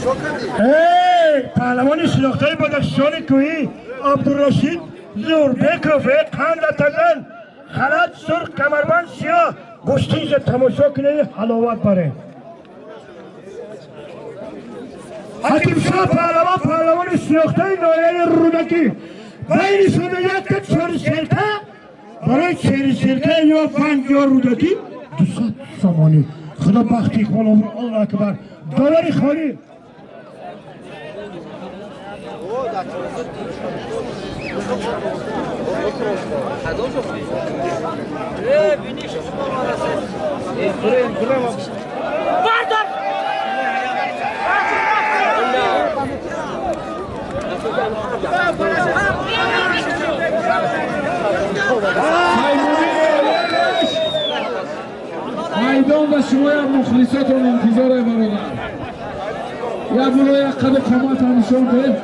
Эй, паҳлавони шинохтаи Бадахшони кӯҳӣ Абдурашид Зурбеков, қанда тазан, халат сурх, камарбанд сиёҳ, гӯштинша тамошо кунед, ҳаловат баред. Ҳакимшоҳ паҳлавон, паҳлавони шинохтаи ноҳияи Рӯдакӣ. Байни шумо якта чоришерка, барои чоришерка ё Ванҷ ё Рӯдакӣ 200 сомонӣ. Худо бахти иқбол, Аллоҳу акбар. Доллари холӣ. Майдон ба шумоям мухлисотон интизоре, бародар. Як було як қаду қомат ҳам нишон кунед.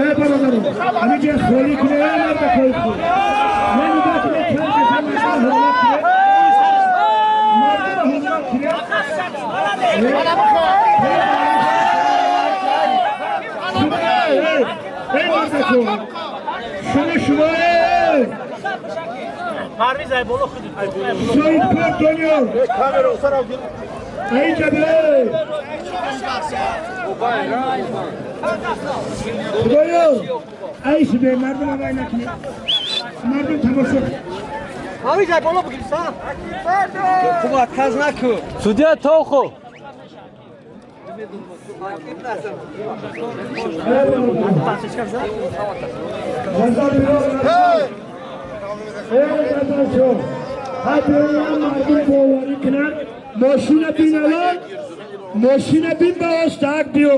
Эй бародарон, ҳамиҷа холӣ кунед, марда кой кунед. Ман нигоҳ кунед, чанд каса мардум ҳурмат кунед. Мардум ҳурмат кунед. Эй мардако, шумо шумо Парвиз ай боло худи. Соҳибкор Дониёр. Ай ҷабе. Худоё, ай шуде мардум авай накунед. Мардум тамошо. Парвиз ай боло бигир, са. Хуб отказ наку. Судья Тохо. Мошина бин алон, мошина бин ба остак биё.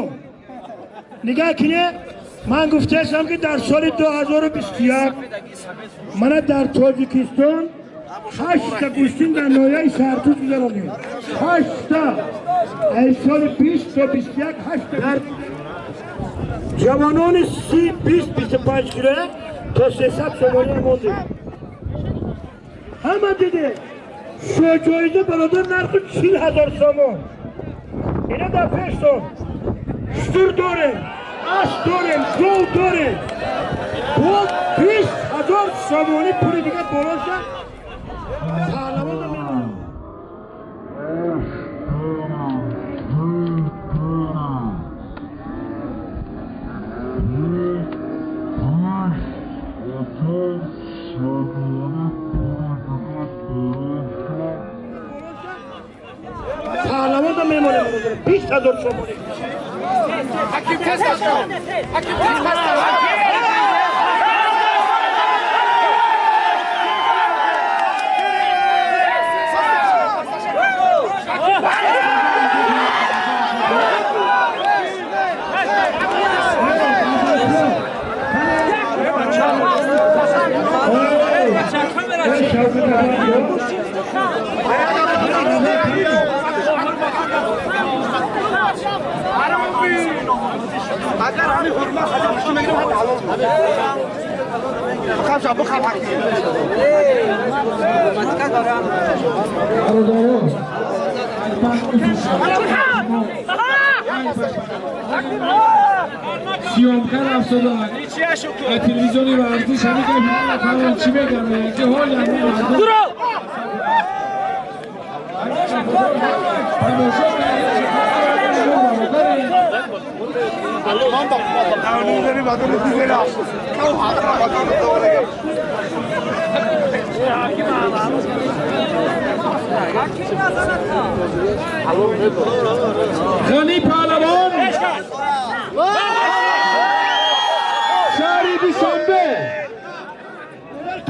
Нигоҳ кине, ман гуфтаастам ки дар соли 2021 мана дар Тоҷикистон 8та гӯштин дар ноҳияи Шаҳртуз гузаронем. 8та. Ай соли 20 то 21 8та. Дар ҷавонони 30, 20, 25 кило то 300 сомонӣ мондем. Ҳама диде. Шоҷоиза бародар нархи 40 000 сомон. Ина дар пештон. Штур дорем, асп дорем, гов дорем. Бо 20 000 сомонӣ пули дига боло шад. Паҳлавонро мемонем. Паҳлавонро мемонем, 20 000 сомонӣ. Ҳаким тез даст. Ҳаким тез даст. اگر همین حرمت خدمت میگیرم حلال بخوام شو بخوام حکی. سیامکر افسادن تلویزیونی ورزش همین که چی بگم که حال همین غنی پهلوان شهری دوشنبه.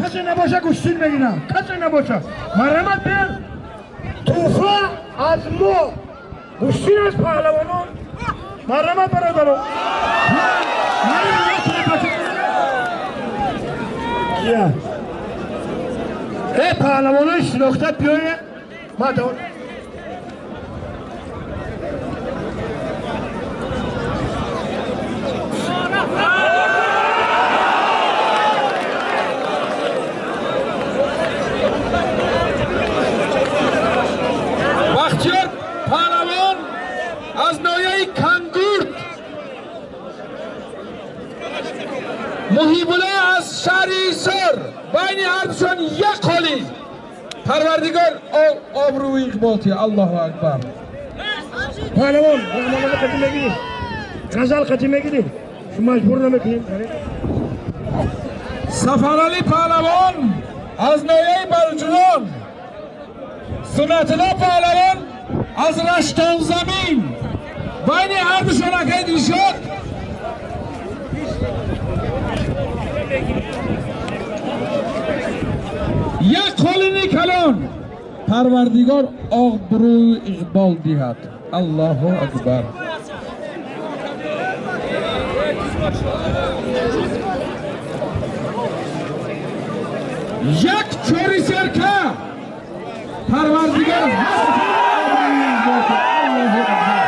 کسی نباشه گوشتین بگیرم، کسی نباشه. مرحمت بیان توفه از ما، گوشتین از پهلوانان. مرحمت برادران. ای پهلوانان شناخته بیایه. ما دور 4 байни ҳардушон як холи. Парвардигор обрӯи иқболти. Аллоҳу акбар. Паҳлавон, роҳнамоӣ қатӣ мегирӣ, ғазал қатӣ мегирӣ, шумо маҷбур намекунем. Сафаралӣ паҳлавон аз ноҳияи Балҷувон, Суннатулло паҳлавон аз Раштонзамин. Байни ҳардушон акай Дилшод як қолини калон. Парвардигор обрӯи иқбол диҳад. Аллоҳу акбар. Як чори серка. Парвардигор обрӯи иқбол диҳад. Аллоҳу акбар.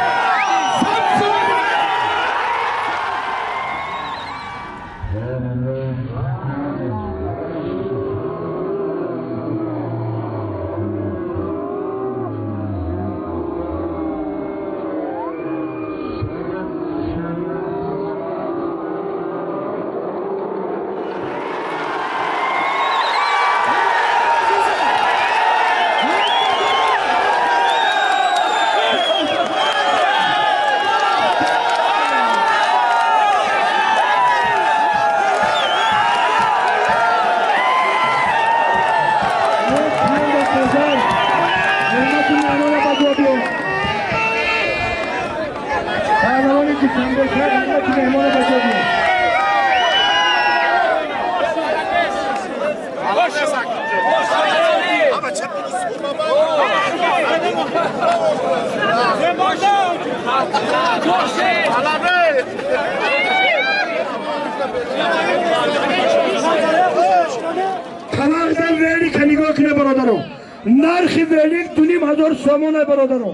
Тавақдан велика нигоҳ кунед, бародаро. Нархи велик 2500 сомона, бародаро.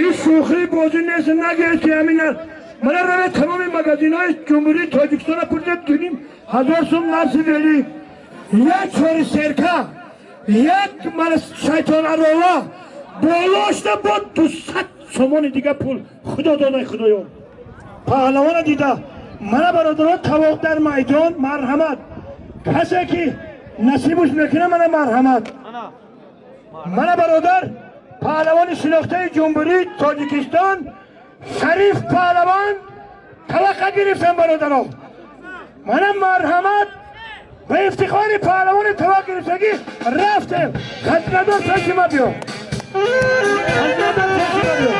Ин шӯхӣ бозӣ нест, нагӯед ки ҳамин нарх. Мана равед тамоми магазинҳои Ҷумҳурии Тоҷикистона пурсед, 2500 сом нархи велик. Як чори серка, як мана шайтон арова болошта бо 200 сомони дига пул. Худо додай, худоён. Паҳлавона дида. Мана бародаро, тавоқ дар майдон, марҳамат. Касе ки насибуш мекунад, мана марҳамат. Мана бародар, паҳлавони шинохтаи Ҷумҳурии Тоҷикистон Шариф паҳлавон таваққа гирифтан, бародаро. Мана марҳамат, ба ифтихори паҳлавони таваққа гирифтагӣ рафтем. Хазинадор пеши ма биё. Хазинадор пеши ма биё.